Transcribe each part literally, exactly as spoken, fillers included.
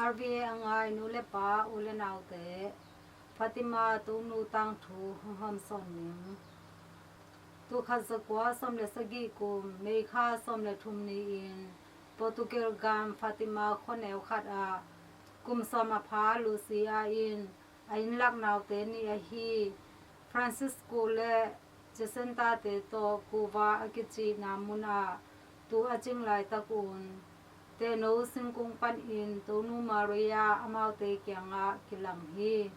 R V A a ngai nu le pa, u le naute, Fatima Tonu tangthu hong hawmsawn ning. Tul khat za kua sawm le sagih kum May kha sawm le thum ni-in Portugal gam Fatima khuaneu khat ah kum sawm a pha Lucia in a innlak naute nih ahi Francisco le Jacinta-te tawh kuva a kicihna munah tu a cing laitakun tehno singkung panin Tonu Maria amaute kiangah kilang hi.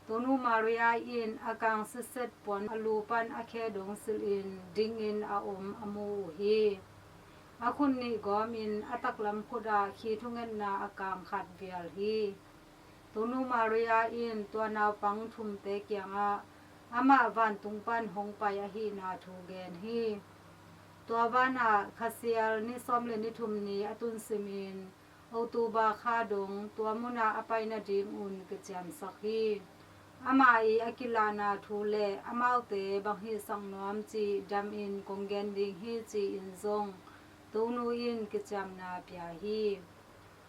Tonu Maria in a kang sitset puan a lu pan a khe dong silhin dingin a om a mu uh hi. A khut nih gawmin a taklam khutah khi thungetna a kang khat vial hi. Tonu Maria in tua naupang thumte kiangah amah vantung pan hong pai ahihna thu gen hi. Tua vanah Khasial ni sawm le ni thum ni a tunsimin October kha dong tua munah a pai nadingun kiciamsak hi. Amah ii a kilahna thu le amaute bang hihsak nuam cih damin kong gen ding hi ci-in zong Tonu in kiciamna pia hi.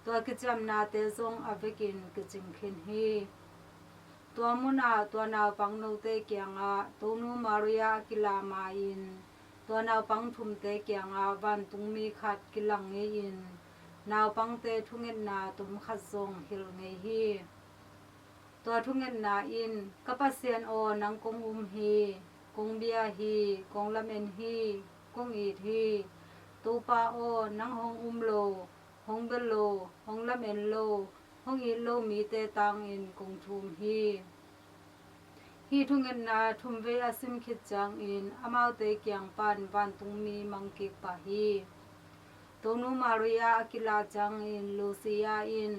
Tua kiciamnate zong a vekin kicing khin hi. Tua munah tua naupang note kiangah Tonu Maria a kilah ma-in tua naupang thumte kiangah vantungmi khat kilang ngei-in naupangte thungetna tom khat zong hilh ngei hi. Tua thungetna in, "Ka Pasian aw, nang kong um hi, kong bia hi, kong lamen hi, kong it hi. Topa aw, nang hong um lo, hong bia lo, hong lamen lo, hong it lo mite tangin kong thum hi." Hih thungetna thumvei a sim khit ciangin amaute kiang pan vantungmi mang kik pah hi. Tonu Maria a kilah ciangin Lucia in,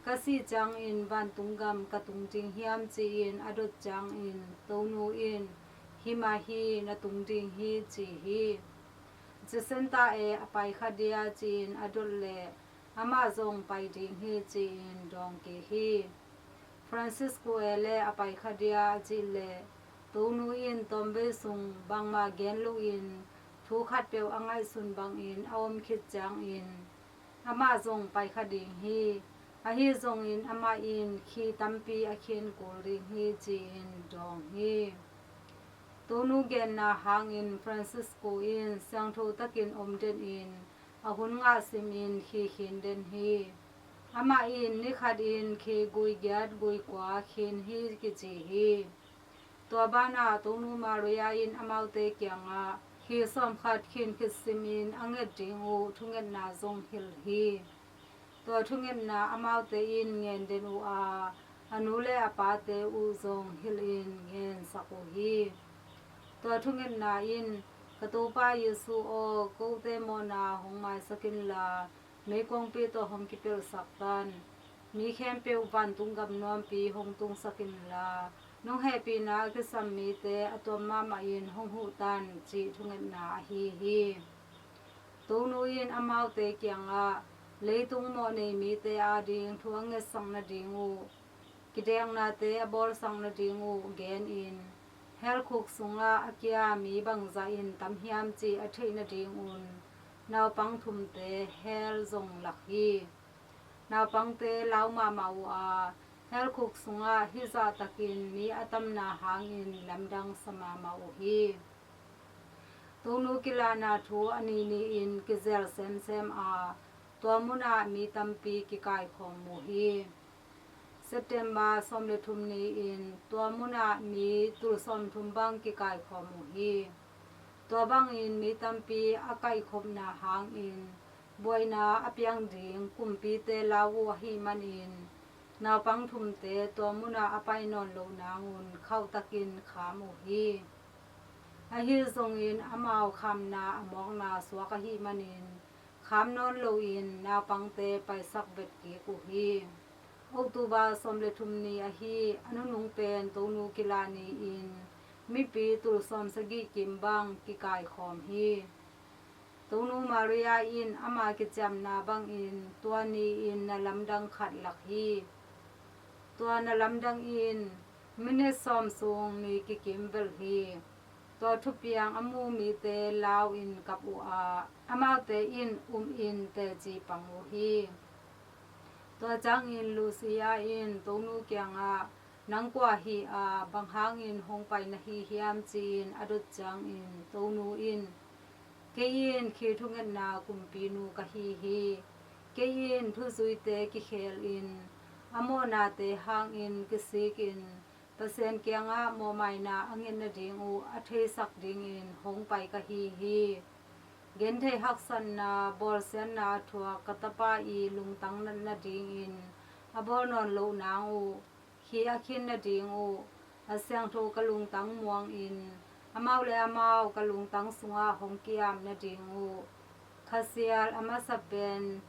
"Ka sih ciangin vantung gam ka tung ding hiam?" ci-in a dot ciangin Tonu in, "Hi mah hi, na tung ding hi," ci hi. Jacinta e, a pai kha dia ci-in a dot leh amah zong pai ding hi ci-in dawng kik hi. Francisco e le a pai kha dia a cih leh Tonu in tawmvei sung bangmah gen loin thu khatpeuh a ngaihsun bangin a om khit ciangin amah zong pai kha ding hi. Ahi zongin amah in khi tampi a khin kul ding hi ci-in dawng hi. Tonu genna hangin Francisco in siangtho takin om denin a hun ngah simin khi khin den hi. Amah in ni khatin khi gui giat gui kua khin hi kici hi. Tua banah Tonu Maria in amaute kiangah khi sawmkhat khin khit simin a nget ding uh thungetna zong hilh hi. Tua thungetna amaute in ngen den uh a, a nu le a pate uh zong hilhin ngensak uh hi. Tua thungetna in, "Ka Topa Jesu aw, kote mawhna hong maisak inla, meikuangpi tawh hong kipelhsak tan. Mi khempeuh vantung gam nuampi hong tungsak inla, nong hehpihna a kisam mite a tuam mahmahin hong huh tan," cih thungetna ahi hi. Tonu in amaute kiangah, "Leitung mawhnei mite ading thu a ngetsak nading uh, kideknate a bawlsak nading uh genin, hell khuk sungah a kia mi bangzah in tam hiam cih a theih nadingun naupang thumte hell zong lak hi. Naupangte lau mahmah uh a, hell khuk sungah hih zahtakin mi a tamna hangin lamdang sa mahmah uh hi." Tonu kilahna thu a nih ni-in kizel semsem a, tua munah mi tampi kikaikhawm uh hi. September sawm le thum ni-in tua munah mi tul sawmthum bang kikaikhawm uh hi. Tua bangin mi tampi a kaihkhopna hangin buaina a piang ding kumpite lau uh ahih manin naupang thumte tua munah a pai nawn loh nangun khauhtakin kham uh hi. Ahi zongin amau khamna a mawkna suak ahih manin kham nawn loin naupangte paisak vet kik uh hi. October sawm le thum ni ahi a nunung pen Tonu kilah ni-in mipi tul sawm sagih kim bang kikaikhawm hi. Tonu Maria in ama kiciamna bangin tua ni-in na lamdang khat lak hi. Tua na lamdang in minit sawm sung ni kikim velh hi. Tua thupiang a mu mite lau in kap uh a, amaute in um in teci pang uh hi. Tua ciangin Lucia in Tonu kiangah, "Nang kua hi a, bang hangin hong pai na hi hiam?" ci-in a dot ciangin Tonu in, "Kei in khi thungetna kumpinu ka hi hi. Kei in thuzuite kikhelin, a mawhnate hangin kisikin, Pasian kiangah mawhmaina a nget nading uh a theisak dingin hong pai ka hi hi. Genthei haksatna, bawlsiatna a thuak ka tapa i lungtang nat nadingin a bawl nawn loh nang uh, khi a khin nading uh, a siangtho ka lungtang muangin, amau le amau ka lungtang sungah hong ki-ap nading uh. Khasial a masa pen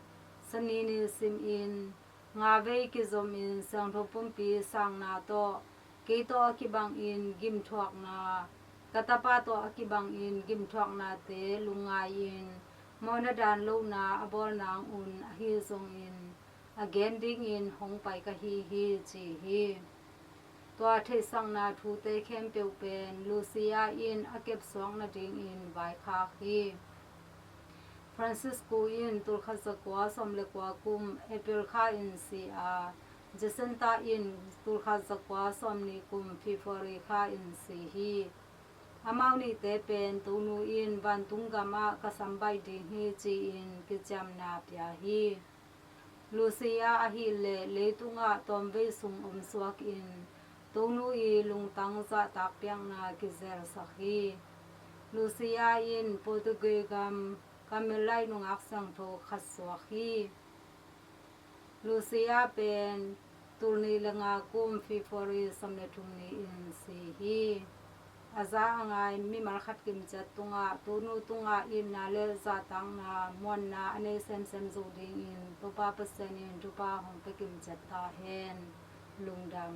Sanini simin, nga vei kizomin siangtho pumpi sangna tawh, kei tawh a kibangin gimthuakna, ka tapa tawh a kibangin gimthuaknate lungngai-in, mawhna dan lohna a bawl nang un ahi zongin, a gen dingin hong pai ka hi hi," ci hi. Tua theihsakna thute khempeuh pen Lucia in a kepsuak nadingin vaikhak hi. Francisco in tulkhat zakua sawm le kua kum April kha in si a, Jacinta in tulkhat zakua sawm nih kum February kha in si hi. Amau nihte pen Tonu in vantung gamah ka sambaih ding hi ci-in kiciamna pia hi. Lucia ahileh leitungah tawmvei sung omsuakin Tonu i lungtang zahtak piakna kizelsak hi. Lucia in Portugal gam Carmelite nungak siangtho khat suak hi. Lucia pen tul nih le nga kum February sawm le thum ni-in si hi. A za a ngai mimal khat kimciat tungah Tonu tungah itna le zahtakna muanna a nei semsem zo dingin Topa Pasian in thupha hong pia kimciat ta hen. Lungdam.